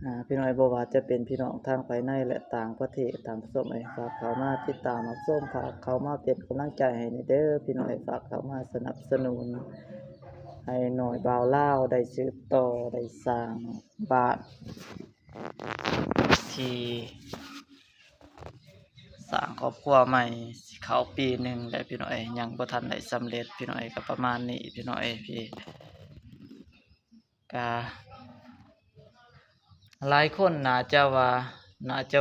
ອ່າ ພີ່ນ້ອງເອີຍ ບໍ່ວ່າຈະເປັນພີ່ນ້ອງທາງພາຍໃນ ແລະ ຕ່າງປະເທດ ທ່ານຜູ້ຊົມເອີຍ ຝາກເຂົ້າມາຕິດຕາມຮັບຊົມ ຝາກເຂົ້າມາເປັນກຳລັງໃຈໃຫ້ແດ່ເດີ ພີ່ນ້ອງເອີຍ ຝາກເຂົ້າມາສະໜັບສະໜູນໃຫ້ນ້ອຍບ່າວລາວໄດ້ສືບຕໍ່ ໄດ້ສ້າງບ້ານ ທີ່ສ້າງຄອບຄົວໃໝ່ ຊິເຂົ້າປີໜຶ່ງແລ້ວ ພີ່ນ້ອງເອີຍ ຍັງບໍ່ທັນໄດ້ສຳເລັດ ພີ່ນ້ອງເອີຍ ກໍປະມານນີ້ ພີ່ນ້ອງເອີຍ ພີ່ ກະຫຼາຍຄົນໜ້າຈະວ່າ ໜ້າຈະ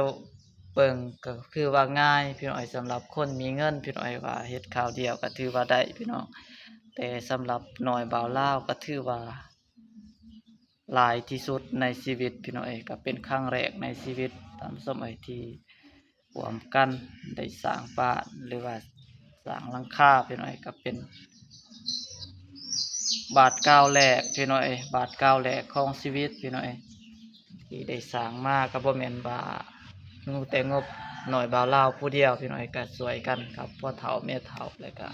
ເບິ່ງກໍຄືວ່າງ່າຍ ພີ່ນ້ອງເອີຍ ສຳລັບຄົນມີເງິນ ພີ່ນ້ອງເອີຍ ວ່າເຮັດຄາວດຽວກໍຖືວ່າໄດ້ ພີ່ນ້ອງ ແຕ່ສຳລັບນ້ອຍບ່າວລາວກໍຖືວ່າຫຼາຍທີ່ສຸດໃນຊີວິດ ພີ່ນ້ອງເອີຍ ກໍເປັນຄັ້ງແລກໃນຊີວິດ ທ່ານຜູ້ຊົມເອີຍ ທີ່ ຮ່ວມກັນໄດ້ສ້າງບ້ານ ຫຼືວ່າສ້າງຫຼັງຄາ ພີ່ນ້ອງເອີຍ ກໍເປັນບາດກ້າວແລກ ພີ່ນ້ອງເອີຍ ບາດກ້າວແລກຂອງຊີວິດ ພີ່ນ້ອງເອີຍ ທີ່ໄດ້ສ້າງມາ ກໍບໍ່ແມ່ນວ່າມີແຕ່ງົບນ້ອຍບ່າວລາວຜູ້ດຽວ ພີ່ນ້ອງເອີຍ ກໍຊ່ວຍກັນກັບພໍ່ເຖົ້າແມ່ເຖົ້າ ແລ້ວກໍ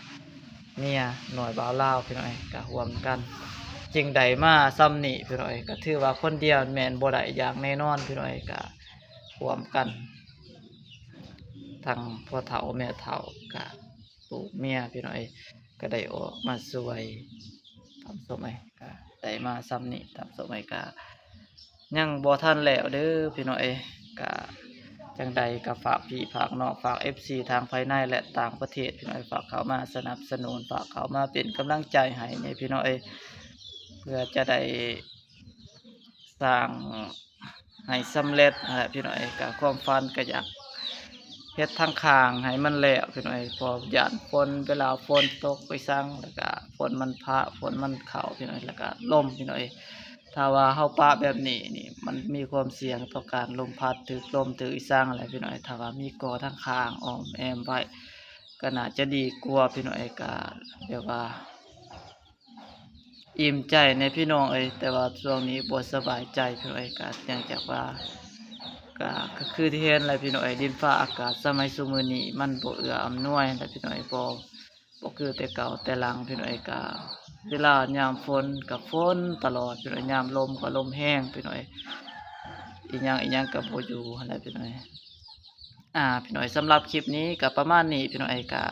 ເມຍນ້ອຍບ່າວລາວ ພີ່ນ້ອງເອີຍ ກໍຮ່ວມກັນ ຈຶ່ງໄດ້ມາສ່ຳນີ້ ພີ່ນ້ອງເອີຍ ກໍຖືວ່າຄົນດຽວແມ່ນບໍ່ໄດ້ຢ່າງແນ່ນອນ ພີ່ນ້ອງເອີຍ ກໍ ຮ່ວມກັນ ທັງພໍ່ເຖົ້າແມ່ເຖົ້າ ກະລູກເມຍ ພີ່ນ້ອງເອີຍ ກະໄດ້ອອກມາຊ່ວຍ ຕາມສົມໄອ ກະໄດ້ມາສ່ຳນີ້ ຕາມສົມໄອ ກະຍັງບໍ່ທັນແລ້ວເດີ ພີ່ນ້ອງເອີຍ ກະຈັ່ງໃດກະຝາກພີ່ຝາກນ້ອງ ຝາກເອັຟຊີທາງພາຍໃນ ແລະ ຕ່າງປະເທດ ພີ່ນ້ອງເອີຍ ຝາກເຂົ້າມາສະໜັບສະໜູນ ຝາກເຂົ້າມາເປັນກຳລັງໃຈໃຫ້ແດ່ ພີ່ນ້ອງເອີຍ ເພື່ອຈະໄດ້ ສ້າງໃຫ້ສຳເລັດຫັ້ນແຫຼະ ພີ່ນ້ອງເອີຍ ກະຄວາມຝັນກະຢາກເຮັດທາງຂ້າງໃຫ້ມັນແລ້ວ ພີ່ນ້ອງເອີຍ ເພາະຢ້ານຝົນ ເວລາຝົນຕົກໄປສັງ ແລ້ວກະຝົນມັນພະ ຝົນມັນເຂົ້າ ພີ່ນ້ອງເອີຍ ແລ້ວກະລົມ ພີ່ນ້ອງເອີຍ ຖ້າວ່າເຮົາປະແບບນີ້ນີ້ ມັນມີຄວາມສ່ຽງຕໍ່ການລົມພັດ ຖືກລົມ ຖືກອີສັງແຫຼະ ພີ່ນ້ອງເອີຍ ຖ້າວ່າມີກໍ່ທາງຂ້າງອ້ອມແອ້ມໄວ້ ກະໜ້າຈະດີກວ່າ ພີ່ນ້ອງເອີຍ ກະແບບວ່າ ອີ່ມໃຈແດ່ພີ່ນ້ອງເອີຍ ແຕ່ວ່າຊ່ວງນີ້ບໍ່ສະບາຍໃຈພີ່ນ້ອງເອີຍ ກະເນື່ອງຈາກວ່າ ກະ ກະຄືທີ່ເຫັນແຫຼະພີ່ນ້ອງເອີຍ ດິນຟ້າອາກາດສະໄໝຊຸມື້ນີ້ມັນບໍ່ເອື້ອອຳນວຍແຫຼະພີ່ນ້ອງເອີຍ ບໍ່ ບໍ່ຄືແຕ່ເກົ່າແຕ່ຫຼັງພີ່ນ້ອງເອີຍ ກະເວລາຍາມຝົນກະຝົນຕະຫຼອດພີ່ນ້ອງເອີຍ ຍາມລົມກະລົມແຮງພີ່ນ້ອງເອີຍ ອີ່ຫຍັງອີ່ຫຍັງກະບໍ່ຢູ່ຫັ້ນແຫຼະພີ່ນ້ອງເອີຍ. ອ່າ ພີ່ນ້ອງເອີຍ ສຳລັບຄລິບນີ້ກໍປະມານນີ້ ພີ່ນ້ອງເອີຍ ກໍ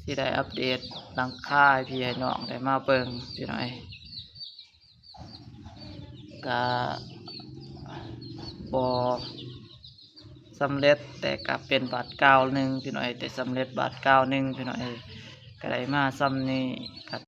ຊິໄດ້ອັບເດດຫຼັງຄາໃຫ້ພີ່ໃຫ້ນ້ອງໄດ້ມາເບິ່ງ ພີ່ນ້ອງເອີຍ ກໍບໍ່ສຳເລັດ ແຕ່ກໍເປັນບາດກ້າວໜຶ່ງ ພີ່ນ້ອງເອີຍ ແຕ່ສຳເລັດບາດກ້າວໜຶ່ງ ພີ່ນ້ອງເອີຍ ກໍໄດ້ມາສ່ຳນີ້ ກໍ